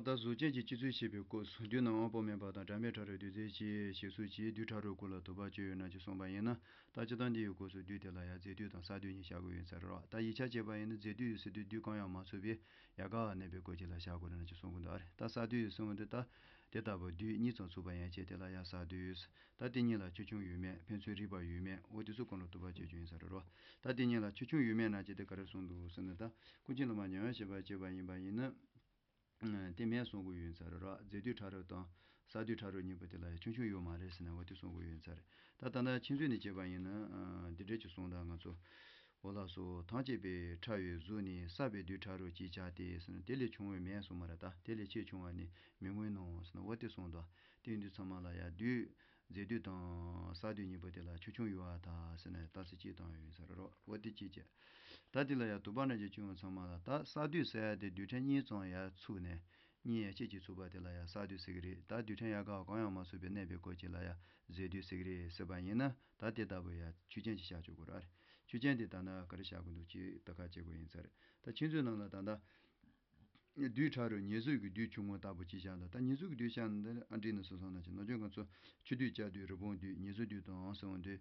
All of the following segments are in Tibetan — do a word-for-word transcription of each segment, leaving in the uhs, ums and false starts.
ད་གཟུགས་ཅན་གྱི་སྤྱི་ཚུལ་ཤེས་པའི་སྐབས་སུ་བསྡུས་རྣམས་དབང་པོ་མེད་པ་དང་སྒྲ་མེད་ཕྲ་རབ་བསྡུས་རྫས་ཀྱི་ཞེས་སོགས་ཀྱིས་བསྡུས་ཕྲ་རབ་སྐོར་ལ་དོགས་པ་གཅོད་ཡོད་ན་ཅེས་གསུངས་པ་ཡིན་ན། ད་སྤྱིར་བཏང་འདི་ཡི་སྐབས་སུ་བསྡུས་དེ་ལ་ཡང་རྫས་བསྡུས་དང་གསར་བསྡུས་གཉིས་བྱ་དགོས་ཡིན་ས་རེད་རོ། ད་ཡིག་ཆ་བྱས་པ་ཡིན་ན་རྫས་བསྡུས་ཡོད་ཟེར་དུས་བསྡུས་གང་ཡང་མ་ཚུགས་པས་ཡལ་ག་བ་གནས་པའི་སྐོར་གྱི་ལ་བྱ་དགོས་རེད་ན་ཅེས་གསུང་གི་འདུག་ཨ་རེད། ད་གསར་བསྡུས་ཡོད་གསུངས་འདུག་ད་དེ་ལྟ་བུ་བསྡུས་གཉིས་ཙམ་ཚུགས་པ་ཡན་ཆད་དེ་ལ་ཡང་གསར་བསྡུས། ད་དེ་གཉིས་ལ་ཆོས་ཁྱོན་ཡོད་མེད་ཕན་ཚུན་རིགས་པ་ཡོད་མེད་འོ་དེ་ཚོ་སྐོར་ལ་དོགས་པ་གཅོད་རྒྱུ་ཡིན་ས་རེད་རོ། ད་དེ་གཉིས་ལ་ཆོས་ཁྱོན་ཡོད་མེད་ན་ཅི་སྟེ་ག་རེ་གསུངས་འདུག་ཟེར་ན། ད་ཀུན་མཁྱེན་སློབ་མ་ཉམས་ཞིབ་པ་བྱས་པ་ཡིན་པ་ཡིན་ན། དེ་མེད་གསུང་གི་ཡོད་ས་རེད་ར། རྫས་བསྡུས་ཕྲ་རབ་དང་གསར་བསྡུས་ཕྲ་རབ་གཉིས་པོ་དེ་ལ་ཡང་ཆོས་ཁྱོན་ཡོད་མ་རེད་ཟེར་ན་འོ་དེ་གསུང་གི་ཡོད་ས་རེད། ད་ད་ལྟ་ཁྱེད་ཚོས་ནས་བྱས་པ་ཡིན་ན་འདི་འདྲ་ཅིག་གསུངས། ད་ང་ཚོ་འོ་ལགས་སོ། ཐམས་ཅད་པའི་ཕྲ་བའི་གཟུགས་ནི་བསགས་པའི་རྡུལ་ཕྲ་རབ་ཅེས་བྱ་སྟེ་ཟེར་ན། དེ་ལས་བྱུང་བའི་མེད་གསུངས་མ་རེད། ད་དེ་ལས་ཆེས་ཆུང་བ་ནི་མི་མངོན་ནོ་ཟེར་ན་འོ་དེ་གསུངས་དང་། དེ་ཡིན་དུས་ཚང་མ་ལ་ཡང་བསྡུས་རྫས་བསྡུས་དང་གསར་བསྡུས་གཉིས་པོ་དེ་ལ་ཆོས་ཁྱོན་ཡོད་པར་ཐལ་ཟེར་ནས་རྟགས་གསལ་གཅིག་བཏང་ཡོད་ས་རེད་རོ། འོ་དེ་གཅིག་བྱས། ད་དེ་ལ་ཡང་དུ་བ་ན་གྱི་ཆུང་ཚང་མ་ལ་ད་གསར་བསྡུས་ཟེར་ཡ་དེ་རྡུལ་ཕྲན་གཉིས་ཙམ་ཡར་ཚུགས་ནས་གཉིས་ཡན་ཆད་ཀྱིས་ཚུགས་པ་དེ་ལ་ཡང་གསར་བསྡུས་ཟེར་གི་རེད། ད་རྡུལ་ཕྲན་ཡལ་ག་བ་གང་ཡང་མ་ཚུགས་པའི་གནས་པའི་སྐོར་གྱི་ལ་ཡང་རྫས་བསྡུས་ཟེར་གི་རེད་ཟེར་བ་ཡིན་ན། ད་དེ་ལྟ་བུ་ཡང་ཆོས་ཅན་གྱི་བཤད་ཆོག་གོ་ར་རེད། ཆོས་ཅན་དེ་ད་ན་ག་རེ་བཤད་དགོས་འདུག་ཅེས་ད་ག་བྱེད་དགོས་ཡིན་ས་རེད། ད་ཁྱེད་ཚོའི་ནང་ལ་ད་ལྟ་རྡུལ་ཕྲ་རབ་ཉེར་འཛིན་གྱི་རྡུལ་ཆུང་ངུ་ལྟ་བུ་ཅིག་བཞག་འདུག་ད་ཉེར་འཛིན་གྱི་རྡུལ་བཞག་འདི་ཨ་འདྲི་ནི་སོ་སོ་ན་ཅི་ནོ་ཅོ་ང་ཚོ་ཆུ་རྡུལ་ལྕགས་རྡུལ་རི་བོང་རྡུལ་ཉེར་འཛིན་རྡུལ་དང་ཟེར་བ་འདི།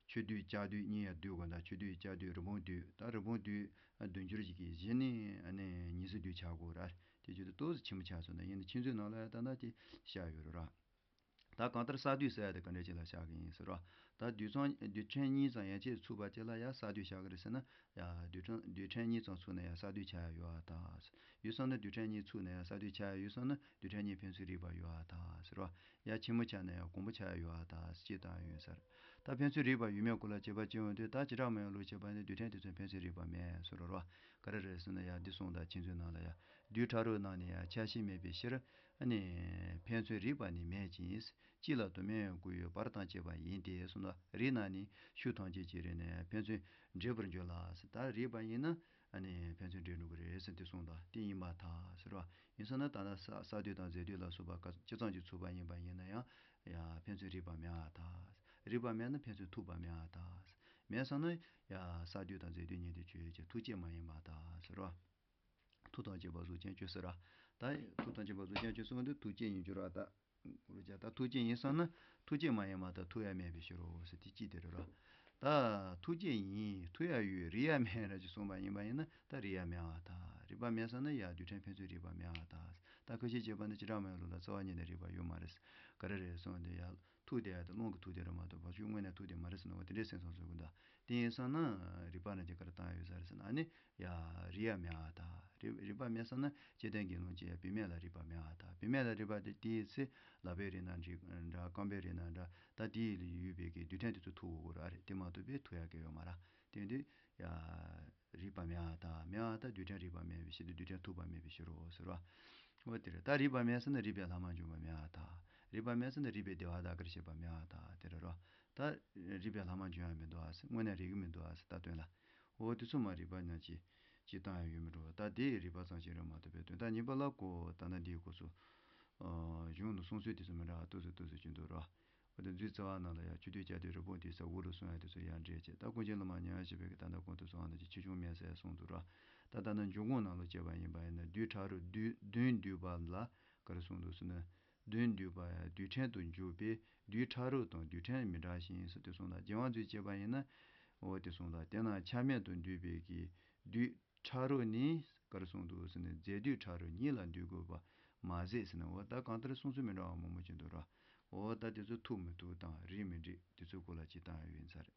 ཆུ་རྡུལ་ལྕགས་རྡུལ་གཉིས་ཡ་རྡུལ་དགོས་འདུག་ཆུ་རྡུལ་ལྕགས་རྡུལ་རི་བོང་རྡུལ། ད་རི་བོང་རྡུལ་བདུན་ཅུ་རེ་གཅིག་གི་གཞི་ནས་ཨ་ནི་ཉེར་འཛིན་རྡུལ་ཆགས་དགོས་ར། དེ་བརྒྱུད་དུ་ཏོག་ཙམ་ཆེན་པོ་ཆགས་སོང་ན་ཡིན་ན་ཁྱེད་ཚོའི་ནང་ལ་ཡ་ད་ལྟ་དེ་བཤད་ཡོད་རེད་ར། ད་གང་ལྟར་གསར་བསྡུས་ཟེར་ཡ་དེ་ག་འདྲ་ཅིག་ལ་བཞག་གི་ཡིན་ཟེར་རོ། ད་རྡུལ་ཚང་རྡུལ་ཕྲན་གཉིས་ཙམ་ཡན་ཆད་ཚུགས་པ་དེ་ལ་ཡ་གསར་བསྡུས་བཞག་གི་རེད་ཟེར་ན། ཡ་རྡུལ་ཕྲན་རྡུལ་ཕྲན་གཉིས་ཙམ་ཚུགས་ན་ཡ་གསར་བསྡུས་ཆགས་ཡ་ཡོད་ཨ་ད། ཡོད་སོང་ན་རྡུལ་ཕྲན་གཉིས་ཚུགས་ན་ཡ་གསར་བསྡུས་ཆགས་ཡ་ཡོད་སོང་ན་རྡུལ་ཕྲན་གཉིས་ཕན་ཚུན་རིགས་པ་ཡོད་ཨ་ད་ཟེར་རོ། ཡ་ཆེན་མོ་ཆགས་ན་ཡ་གོང་པོ་ཆགས་ཡ་ཡོད་ཨ་ད་ཅེས་བཏང་ཡ་ཡོད་ས་རེད། ད་ཕན་ཚུན་རིགས་པ་ཡོད་མེད་སྐོར་ལ་དཔྱད་པ་བྱེད་འོང་དུས་ད་བྱེ་བྲག་སྨྲ་བའི་ལུགས་བྱས་པ་ནི་རྡུལ་ཕྲན་དེ་ཚོ་ཕན་ཚུན་རིགས་པ་མེད་ཟེར་རོ། ག་རེ་རེད་ཟེར་ན་ཡ་འདི་གསུངས་དང་ཁྱེད་ཚོའི་ནང་ལ་ཡ་རྡུལ་ཕྲ་རབ་རྣམས་ནི་ཡ་ཆ་ཤས་མེད་པའི་ཕྱིར། ཨ་ནི་ཕན་ཚུན་རིགས་པ་ནི་མེད་ཅིང་། གཅིག་ལ་དུ་མས་དགུ་ཡོད་པར་དང་བཅས་པ་ཡིན་ཏེ་གསུངས་ལ། རིགས་རྣམས་ནི་ཤུགས་ཐམས་ཅད་ཀྱི་རིགས་ནས་ཕན་ཚུན་འབྲེལ་བར་འགྱུར་ལ་ཟེར། ད་རིགས་པ་ཡིན་ན་ཨ་ནི་ཕན་ཚུན་འབྲེལ་འགྲོ་གི་རེད་ཟེར་དེ་གསུངས་དང་དེ་ཡིན་པར་ཐལ་ཟེར་བ་ཡིན་ས་ན་ད་ལྟ་གསར་བསྡུས་དང་རྫས་བསྡུས་ལ་སོགས་པ་ག་ཅི་ཙམ་གྱིས་ཚུགས་པ་ཡིན་པ་ཡིན་ན་ཡང་ཡང་ཕན་ཚུན་རིགས་པ་མེད་པར་ཐལ། རིགས་པ་མེད་ན་ཕན་ཚུན་ཐུག་པ་མེད་པར་ཐལ། མེད་ས་ན་ཡང་གསར་བསྡུས་དང་རྫས་བསྡུས་གཉིས་དེ་ཆོས་ཅན་ཐུག་བཅས་མ་ཡིན་པར་ཐལ་ཟེར་བ། ཐུག་དང་བཅས་པ་གཟུགས་ཅན་གཅོད་ཟེར་ར། ད་ཐུག་དང་བཅས་པ་གཟུགས་ཅན་གཅོད་ཟེར་བ་འདི་ཐུག་བཅས་ཡིན་རྒྱུ་ར་ད། ད་ཐུག་བཅས་ཡིན་ས་ན་ཐུག་བཅས་མ་ཡིན་པར་ཐལ། ཐུག་ཡ་མེད་པའི་ཕྱིར་རོ་ཟེར་དེ་གཅིག་དེ་རེད་ར། ད་ཐུག་བཅས་ཡིན་ཐུག་ཡ་ཡོད་རིགས་ཡ་མེད་ར་ཅེས་གསུངས་པ་ཡིན་པ་ཡིན་ན་ད་རིགས་ཡ་མེད་པར་ཐལ། རིགས་པ་མེད་ས་ན་ཡ་རྡུལ་ཕྲན་ཕན་ཚུན་རིགས་པ་མེད་པར་ཐལ། ད་ཁ་ཤས་བྱས་པ་ནི་བྱེ་བྲག་སྨྲ་བའི་ལུགས་ལ་རྩ་བ་ཉིད་ནས་རིགས་པ་ཡོད་མ་རེད། ག་རེ་རེད་གསུངས་དེ་ཡ། ཐུག་དེ་ཡ་དེ་རླུང་གི་ཐུག་དེ་རེད་མ་གཏོགས་བ་ཕྱུགས་དངོས་གནས་ཐུག་དེ་མ་རེད་ཟེར་ན་འོ་དེ་འདྲའི་སེམས་བསམ་བཟོ་དགོས་འདུག་དེ་ཡིན་ས་ན་རིགས་པ་རྣམས་ཀྱིས་ག་རེ་བཏང་ཡོད་ས་རེད་ཟེར་ན་ཨ་ནི་ཡ་རིགས་ཡ་མེད་པར་ཐལ། རིགས་རིགས་པ་མེད་ས་ན་སྐྱེ་ལྡན་གྱི་རླུང་ཅན་ཡ་བུད་མེད་ལ་རིགས་པ་མེད་པར་ཐལ། བུད་མེད་ལ་རིགས་པ་དེ་དེའི་ཚེ་ལག་པའི་རིགས་ན་འདྲ་རྐང་པའི་རིགས་ན་འདྲ་ད་དེའི་ལ་ཡོད་པའི་གི་རྡུལ་ཕྲན་དེ་ཚོ་ཐུག་དགོས་ར་རེད། དེ་མ་གཏོགས་པའི་ཐུག་ཡ་གི་ཡོད་མ་རེད། དེ་འདི་ཡ། རིགས་པ་མེད་པར་ཐལ། མེད་པར་ཐལ། རྡུལ་ཕྲན་རིགས་པ་མེད་པའི་ཕྱིར་ཏེ་རྡུལ་ཕྲན་ཐུག་པ་མེད་པའི་ཕྱིར་རོ་ཟེར་བ། འོ་དེ་རེད། ད་རིགས་པ་མེད་ཟེར་ན་རིགས་པས་ལྷག་མ་འབྱུང་བ་མེད་པར་ཐལ། རིགས་པ་མེད་ཟེར་ན་རིགས་པས་བདེ་བ་དག་གིར་བྱེད་པ་མེད་པར་ཐལ། དེ་རེད་རོ། ད་རིགས་པས་ལྷག་མ་འབྱུང་ཡ་མི་འདུག་ཨ་ཟེར། དངོས་གནས་རིགས་ཀྱི་མི་འདུག་ཨ་ཟེར་ད་དོན་ལ། འོ་དེ་ཚོ་མ་རིགས་པ་ཉག་གཅིག་ཅིག་བཏང་ཡ་ཡོད་མི་འགྲོ། ད་དེ་རིགས་པ་ཙམ་ཞིག་རེད་མ་གཏོགས་པའི་དོན་དག་གཉིས་པ་ལ་གོ་ད་ལྟ་འདིའི་སྐོར་སུ། གཞུང་དུ་གསུང་ཚུལ་དེ་ཚོ་མི་འདྲ་བ་ཏོག་ཙམ་ཏོག་ཙམ་ཅིག་འདུག་རོ། འོ་དེ་མཛོད་རྩ་བ་ནང་ལ་ཡང་ཆུ་རྡུལ་ལྕགས་རྡུལ་རི་བོང་རྡུལ་ས་འོག་ལ་གསུངས་ཡ་དེ་ཚོ་ཡང་འགྲེལ་བྱས། ད་ཀུན་མཁྱེན་སློབ་མ་ཉམས་ཞིབ་པའི་གི་ད་ལྟ་གོང་དུ་སོང་བ་ནང་བཞིན་ཆོས་སྐྱོང་མེད་ཟེར་གསུངས་འདུག་ར། ད་ལྟ་ན་འབྱུང་ཁུངས་ནང་ལ་བྱས་པ་ཡིན་པ་ཡིན་ན་རྡུལ་ཕྲ་རབ་རྡུལ་བདུན་འདུས་པ་ལ་ག་རེ་གསུངས་འདུག་ཟེར་ན། བདུན་འདུས་པ་ཡང་རྡུལ་ཕྲན་དུ་འཇུག་པས་རྡུལ་ཕྲ་རབ་དང་རྡུལ་ཕྲན་མི་འདྲ་ཞིང་ཟེར་དེ་གསུངས་ལ། རྒྱལ་དབང་མཛོད་བྱས་པ་ཡིན་ན། འོ་དེ་གསུངས་ལ། དེ་རྣམས་ཆ་མེད་དུ་འདུས་པའི་གི་རྡུལ་ཕྲ་རབ་ནི་ག་རེ་གསུངས་འདུག་ཟེར་ན་རྫས་རྡུལ་ཕྲ་རབ་ཉིད་ལ་འདུ་དགོས་པ་མ་ཟད་ཟེར་ན། འོ་ད་གང་ལྟར་གསུང་ཚུལ་མི་འདྲ་བ་མང་པོ་ཅིག་འདུག་ར། འོ་ད་དེ་ཚོ་ཐུག་མི་ཐུག་དང་རིགས་མི་འགྲིག་དེ་ཚོའི་སྐོར་ལ་ཅིག་བཏང་ཡོད་ཡིན་ས་རེད།